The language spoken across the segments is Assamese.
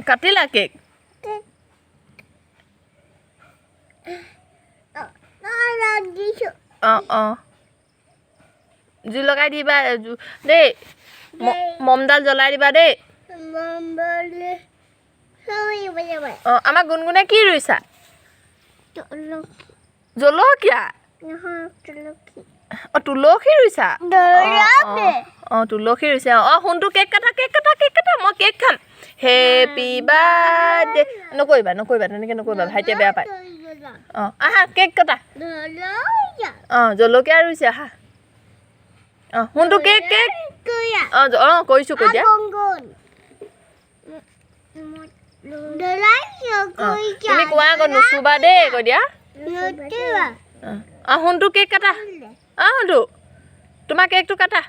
কাটিলা কেক? অঁ অঁ, জুই লগাই দিবা দেই, মমডাল জ্বলাই দিবা দেই। অঁ, আমাৰ গুণগুণে কি ৰুইছা? জলকীয়া? অঁ, তুলসী ৰুইছা? অঁ, তুলসী ৰুইছে। অঁ, সোণটো কেক কাটা, কেক কাটা, কেক কাটা, মই কেক খাম। হেপী বাৰ্থডে নকৰিবা, নকৰিবা, তেনেকৈ নকৰিবা, ভাইটিয়ে বেয়া পায়। অঁ, আহা কেক কটা। অঁ, জলকীয়া ৰুইছে, আহা। অঁ, সোণটো কেক কেক। অঁ অঁ, কৰিছোঁ, কৈ দিয়া। তুমি কোৱা আকৌ, নুচুবা দেই, কৈ দিয়া। অঁ, সোণটো কেক কাটা। অঁ, সোণটো তোমাৰ কেকটো কাটা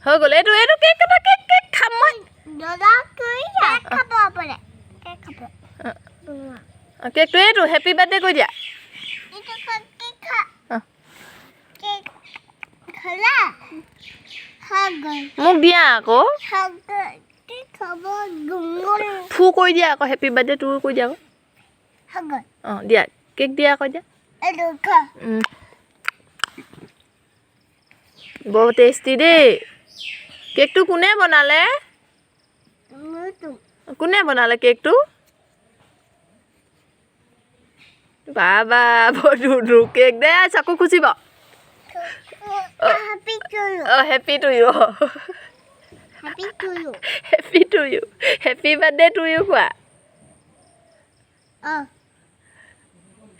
হৈ গ'ল। এইটো এইটো কেক কাটা, কেক কেক খাম মই। কেকটো এইটো, হেপী বাৰ্থডে কৈ দিয়া। মোক দিয়া আকৌ, ফু কৰি দিয়া আকৌ, হেপী বাৰ্থডে তোৰ কৈ দিয়া আকৌ। অঁ, দিয়া কেক দিয়া আকৌ, দিয়া। বৰ টেষ্টি দেই কেকটো। কোনে বনালে? কোনে বনালে কেকটো? বাবা, বৰ দূৰ কেক দে, চাকু খুচিব। অঁ, happy to you, happy to you, happy birthday to you কোৱা।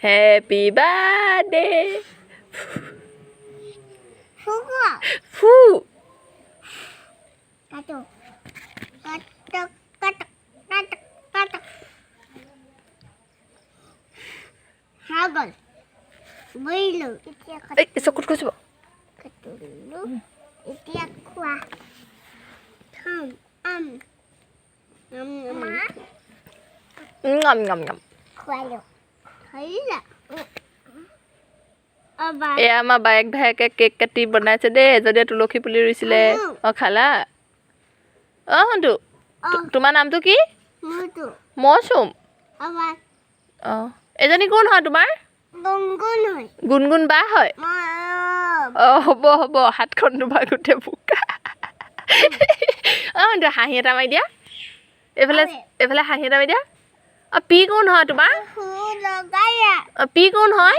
হেপী বাৰ্থডে ফু। চকুত খুচিব। এয়া আমাৰ বায়েক ভায়েকে কেক কাটি বনাইছে দেই। এজনীয়ে তুলসী পুলি ৰুইছিলে। অঁ, খালা? অঁ, সোণটো তোমাৰ নামটো কি? মৌচুম। অঁ, এজনী কোন হয় তোমাৰ? গুণগুণ বা হয়। অঁ, হ'ব হ'ব, হাতখন তোমাৰ গোটেই বোকা। অঁ, সোণটো হাঁহি এটা মাৰি দিয়া, এইফালে এইফালে হাঁহি এটা মাৰি দিয়া। অঁ, পি কোন হয় তোমাৰ? অঁ, পি কোন হয়?